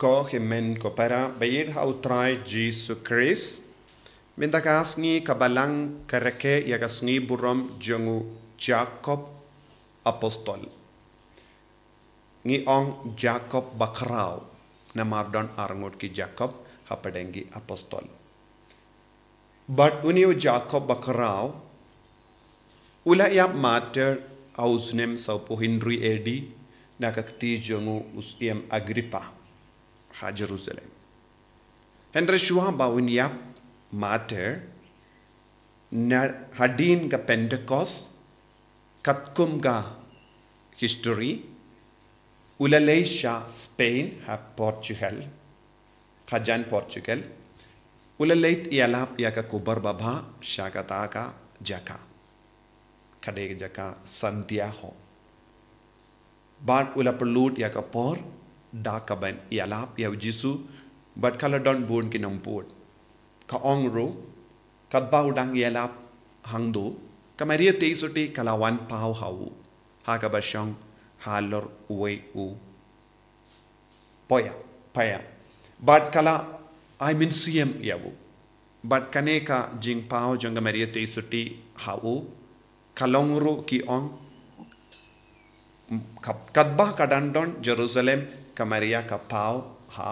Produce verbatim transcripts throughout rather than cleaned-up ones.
Ko hynmen ko para, ba ïeit ha u Trai Jisu Khrist. Mynta ka sngi ka Balang ka rakhe ïa ka sngi burom jong u Jakob Apostol. Ngi ong Jakob Bakhraw, namar don arngut ki Jakob hapdeng ki Apostol. Bad une u Jakob Bakhraw u la ïap martyr ha u snem sawphew hynriew A D na ka kti jong u Syiem Agrippa ha Jerusalem. Hynrei shuwa ba un ïap martyr, na hadien ka Pentecost, katkum ka history, u la leit sha Spain ha Portugal, hajan Portugal, u la leit ïalap ïa ka khubor babha sha kata ka jaka. Ka dei ka jaka Santiago. Bad u la pynlut ïa ka por da kaban ïalap ïa u Jisu, bad ka la don bun ki nongput. Ka ong ruh, katba u dang ïalap hangto, ka Maria Theisotti ka la wan paw ha u, ha kaba shong halor uwei u poya, paya. Bad ka la ai mynsiem ïa u. Bad kane ka jingpaw jong ka Maria Theisotti ha u, ka long ruh, ki ong, ka, katba ka dang don Jerusalem, ka Maria ka paw ha,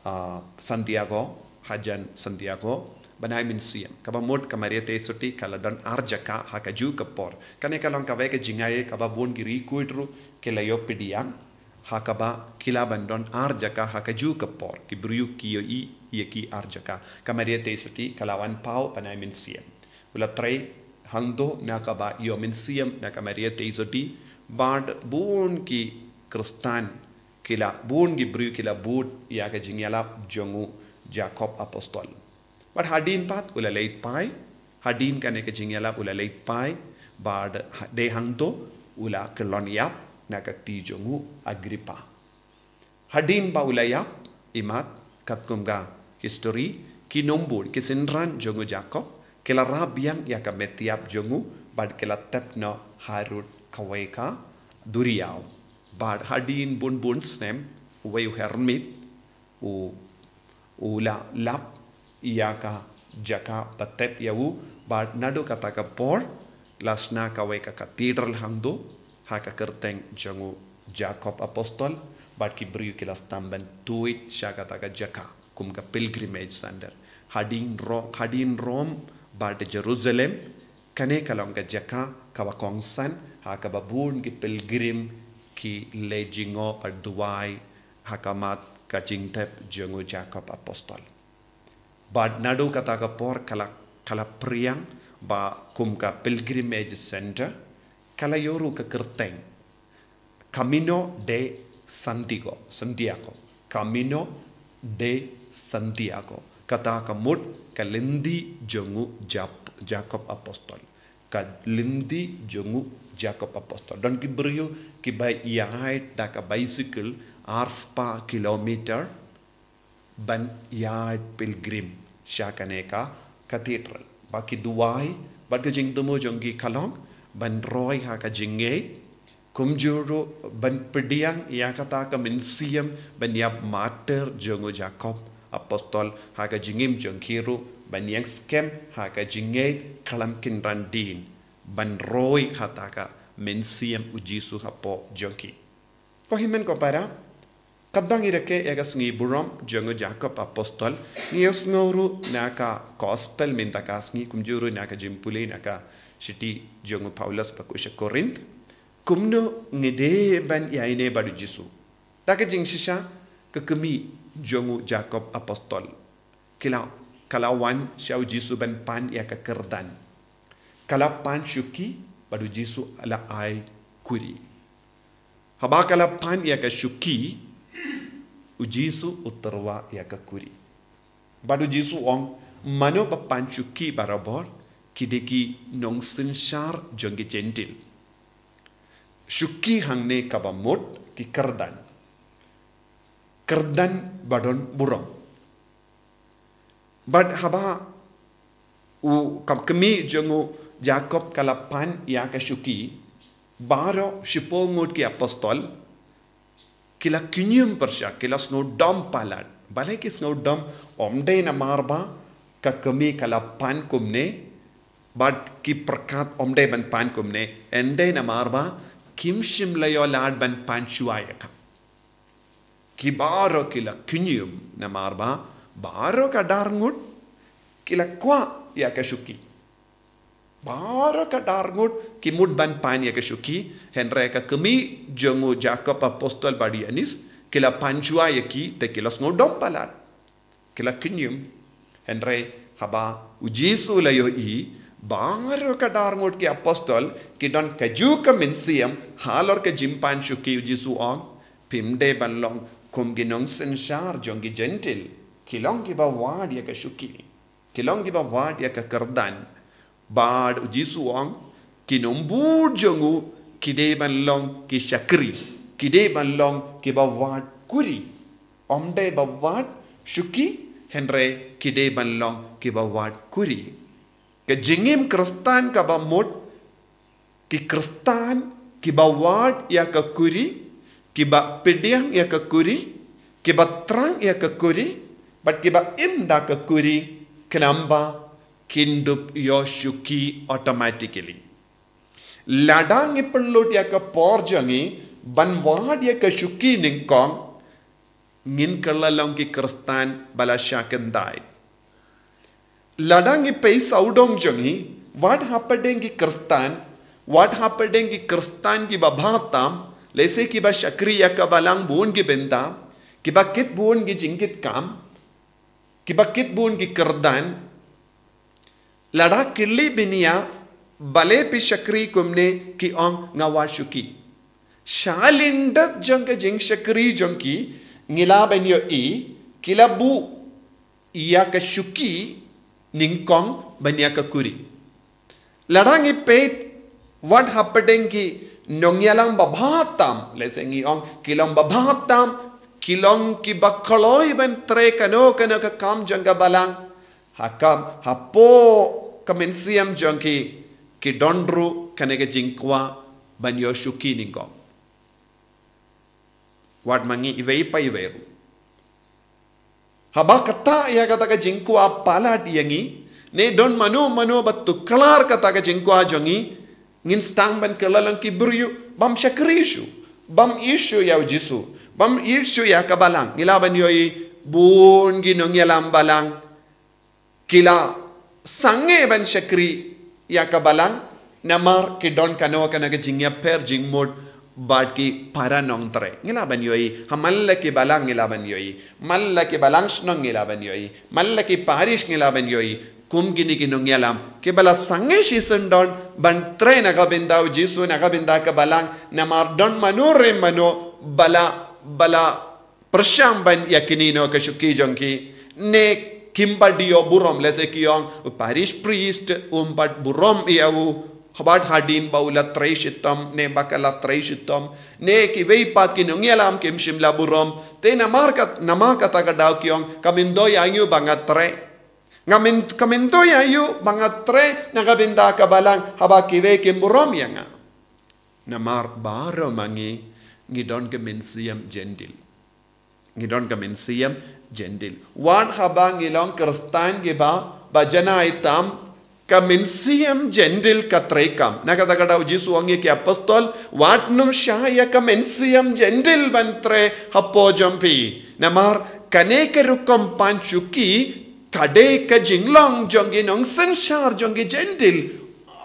ah, Santiago, hajan Santiago, ban ai mynsiem. Kaba mut ka Maria Theisotti ka la don ar jaka ha kajuh ka por. Kane ka long kawei ka jingaiei kaba bun ki record ruh ki la ïoh pdiang, ha kaba ki la ban don ar jaka ha kajuh ka por, ki briew ki ïohi ïa ki ar jaka. Ka Maria Theisotti ka la wan paw ban ai mynsiem. U la trei hangto na kaba ïoh mynsiem na ka Maria Theisotti, bad bun ki Khristan ki la, bun ki briew ki la bud ïa ka jingïalap jong u Jakob Apostol. Bad hadien pat u la leit phai, hadien kane ka jingïalap u la leit phai, bad ha-, dei hangto u la kyllon ïap na ka kti jong u Agrippa. Hadien ba u la ïap, imat, katkum ka history, ki nongbud, ki synran jong u Jakob ki la rah biang ïa ka met ïap jong u, bad ki la tep noh harud kawei ka duriaw. Bad hadien bun bun snem, uwei u hermit u, u la lap ïa ka jaka ba tep ïa u, bad naduh kata ka por la shna kawei ka cathedral hangto, ha ka kyrteng jong u Jakob Apostol, bad ki briew ki la sdang ban tuid sha kata ka jaka kum ka pilgrimage center. Hadien Ro-, hadien Rom bad Jerusalem, kane ka long ka jaka kaba kongsan ha kaba bun ki pilgrim ki leit jngoh bad duwai ha khmat ka jingtep jong u Jakob Apostol. Bad naduh kata ka por ka la, ka la phriang ba kum ka pilgrimage center, ka la ïoh ruh ka kyrteng Camino de Santiago, Santiago. Camino de Santiago. Kata ka mut ka lynti jong u Jap-, Jakob Apostol. Ka lynti jong u Jakob Apostol. Don ki briew kiba ïaid da ka bicycle ar spah kilometer ban ïaid pilgrim sha kane ka cathedral. Ba ki duwai, bad ka jingthmu jong ki ka long ban roi ha ka jingngeit, kumjuh ruh ban pdiang ïa kata ka mynsiem ban ïap martyr jong u Jakob Apostol ha ka jingim jong ki ruh, ban ïeng skhem ha ka jingngeit khlem kynran dien, ban roi ha kata ka mynsiem u Jisu hapoh jong ki. Ko hynmen ko para, katba ngi rakhe ïa ka sngi burom jong u Jakob Apostol, ngi ïohsngew ruh na ka gospel mynta ka sngi, kumjuh ruh na ka jingpule na ka shithi jong u Paulus ba koit sha Korinth, kumno ngi dei ban ïaineh bad u Jisu. Da ka jingshisha, ka kmie jong u Jakob Apostol, ki la, ka la wan sha u Jisu ban pan ïa ka kyrdan. Ka la pan shuki, bad u Jisu la ai kuri. Haba ka la pan ïa ka shuki, u Jisu u tyrwa ïa ka kuri. Bad u Jisu u ong, mano ba pan shuki barabor, ki dei ki nongsynshar jong ki Jentil. Shuki hangne kaba mut ki kyrdan. Kyrdan ba don burom. Bad haba u, ka kmie jong u Jakob ka la pan ïa ka shuki, baroh shiphew ngut ki apostol, Ki la kynjum pyrshah, ki la sngewdom palat. Balei ki sngewdom? Ym dei namar ba ka kmie ka la pan kumne, bad ki pyrkhat ym dei ban pan kumne, hynrei namar ba kim shym la ïoh lad ban pan shuwa ïa ka. Ki baroh ki la kynjum namar ba baroh ka dar ngut ki la kwah ïa ka shuki. Baroh ka dar ngut ki mut ban pan ïa ka shuki, hynrei ka kmie jong u Jakob apostol bad u Ïoannis, ki la pan shuwa ïa ki, te ki la sngewdom palat. Ki la kynjum. Hynrei haba u Jisu u la ïohi ba baroh ka dar ngut ki apostol ki don kajuh ka mynsiem halor ka jingpan shuki, u Jisu u ong, phim dei ban long kum ki nongsynshar jong ki Jentil, ki long kiba wad ïa ka shuki. Ki long kiba wad ïa ka kyrdan. Bad u Jisu u ong, ki nongbud jong u ki dei ban long ki shakri, ki dei ban long kiba wad kuri. Ym dei ba wad shuki, hynrei ki dei ban long kiba wad kuri. Ka jingim Khristan kaba mut, ki Khristan kiba wad ïa ka kuri, kiba pdiang ïa ka kuri, kiba thrang ïa ka kuri, bad kiba im da ka kuri, khnang ba kin dup ïoh shuki automatically. Lada ngi pynlut ïa ka por jong ngi ban wad ïa ka shuki nyngkong, ngin kylla long ki Khristan ba la shah khyndai. Lada ngi peit sawdong jong ngi, wat hapdeng ki Khristan, wat hapdeng ki Khristan kiba bha tam, lehse kiba shakri ïa ka Balang bun ki bynta, kiba kit bun ki jingkit kam, kiba kit bun ki kyrdan, lada kylli bniah, balei phi shakri kumne, ki ong nga wad shuki. Shalyndet jong ka jingshakri jong ki, ngi lah ban ïohi, ki la buh ïa ka shuki nyngkong ban ïa ka kuri. Lada ngi peit wat hapdeng ki nongïalam ba bha tam, lehse ngi ong ki long ba bha tam, ki long kiba kloi ban trei kano kano ka kam jong ka Balang. Ha kam, hapoh ka mynsiem jong ki, ki don ruh kane ka jingkwah ban ïoh shuki nyngkong. Wat ma ngi iwei pa iwei ruh. Haba kata ïa kata ka jingkwah palat ïa ngi, ne don mano mano ba tuklar kata ka jingkwah jong ngi, ngin sdang ban kylla long ki briew bym shakri shuh, bym ïeit shuh ïa u Jisu, bym ïeit shuh ïa ka Balang. Ngi lah ban ïohi bun ki nongïalam Balang ki la sangeh ban shakri ïa ka Balang, namar ki don kano kano ka jingïapher jingmut bad ki para nongtrei. Ngi lah ban ïohi, ha man la ki Balang ngi lah ban ïohi, man la ki Balang Shnong ngi lah ban ïohi, man la ki parish ngi lah ban ïohi, kum kine ki nongïalam kiba la sangeh shisyndon ban trei na ka bynta u Jisu, na ka bynta ka Balang, namar don mano re mano ba la, ba la pyrshang ban ïa kynnoh ka shuki jong ki, ne kim pat ïoh burom, lehse ki ong u parish priest um pat burom ïa u, haba hadien ba u la trei shitom ne ba ka la trei shitom, ne kiwei pat ki nongïalam kim shym la burom. Te namar kat, namar kata ka daw ki ong, kam myntoi ïa u ba nga trei. Nga myn, kam myntoi ïa u ba nga trei na ka bynta ka Balang, haba kiwei kim burom ïa nga. Namar baroh ma ngi ngi don ka mynsiem Jentil. Ngi don ka mynsiem Jentil. Wat haba ngi long Khristan kiba, ba janai tam, ka mynsiem Jentil ka trei kam. Na kata ka daw u Jisu u ong ïa ki apostol, wat nym shah ïa ka mynsiem Jentil ban trei hapoh jong phi. Namar kane ka rukom pan shuki ka dei ka jinglong jong ki nongsynshar jong ki Jentil.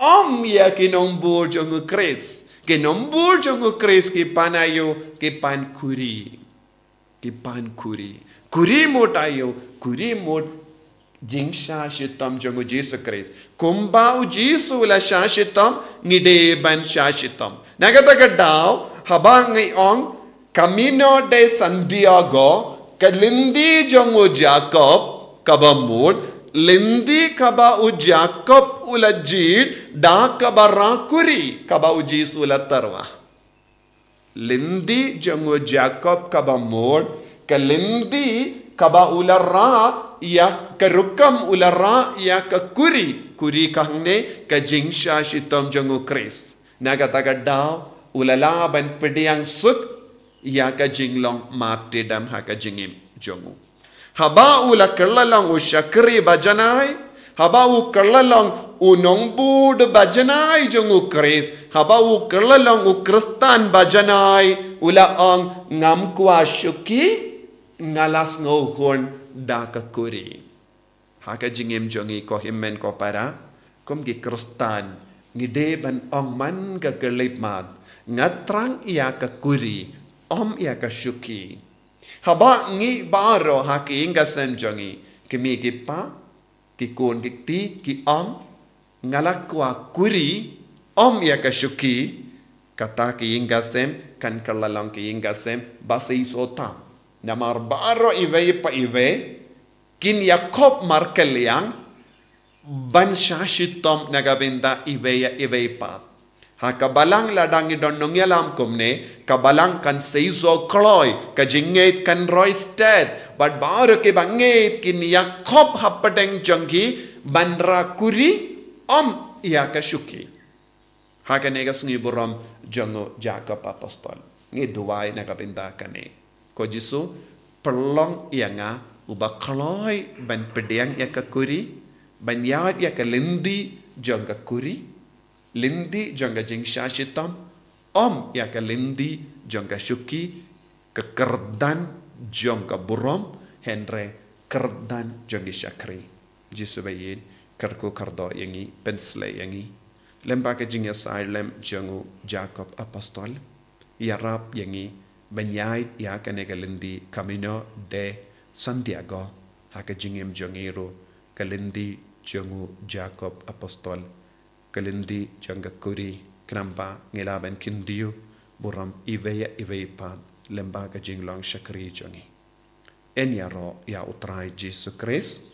Ym ïa ki nongbud jong u Khrist. Ki nongbud jong u Khrist ki pan aïu, ki pan kuri. Ki pan kuri. Kuri mut aïu, kuri mut jingshah shitom jong u Jisu Khrist. Kumba u Jisu u la shah shitom, ngi dei ban shah shitom. Na kata ka daw, haba ngi ong, ka Camino de Santiago, ka lynti jong u Jakob, kaba mut, lynti kaba u Jakob u la jied, da kaba rah kuri, kaba u Jisu u la tyrwa. Lynti jong u Jakob kaba mut, ka lynti kaba u la rah ïa, ka rukom u la rah ïa ka kuri, kuri ka hangne ka jingshah shitom jong u Khrist. Na kata ka daw, u la lah ban pdiang suk, ïa ka jinglong martyrdom ha ka jingim jong u. Haba u la kylla long u shakri ba janai, haba u kylla long u nongbud ba janai jong u Khrist, haba u kylla long u Khristan ba janai, u la ong, ngam kwah shuki, nga la sngewhun da ka kuri. Ha ka jingim jong ngi ko hynmen ko para, kum ki Khristan, ngi dei ban ong man ka khyllipmat, nga thrang ïa ka kuri, ym ïa ka shuki. Haba ngi baroh ha ki ïing ki sem jong ngi, ki mei ki pa, ki khun ki kti, ki ong, nga la kwah kuri, ym ïa ka shuki, kata ki ïing ki sem, kan kylla long ki ïing ki sem ba seisoh tam. Namar baroh iwei pa iwei kin ïakob markylliang ban shah shitom na ka bynta iwei ïa iwei pat. Ha ka balang lada ngi don nongïalam kumne, ka balang kan seisoh kloi, ka jingngeit kan roi stet, bad baroh kiba ngeit kin ïakob hapdeng jong ki ban rah kuri, ym ïa ka shuki. Ha kane ka sngi burom jong u Jakob Apostol, ngi duwai na ka bynta kane. Ko Jisu, pynlong ïa nga uba kloi ban pdiang ïa ka kuri, ban ïaid ïa ka lynti jong ka kuri, lynti jong ka jingshah shitom, ym ïa ka lynti jong ka shuki, ka kyrdan jong ka burom, hynrei kyrdan jong ki shakri. Jisu ba ïeit, kyrkhu kyrdoh ïa ngi, pynshlei ïa ngi. Lyngba ka jingïasaid lem jong u Jakob Apostol, ïarap ïa ngi ban ïaid ïa kane ka lynti Camino de Santiago ha ka jingim jong ngi ruh, ka lynti jong u Jakob Apostol, ka lynti jong ka kuri, khnang ba ngi lah ban kyntiew burom iwei ïa iwei pat lyngba ka jinglong shakri jong ngi. Yn ïaroh ïa u Trai Jisu Khrist.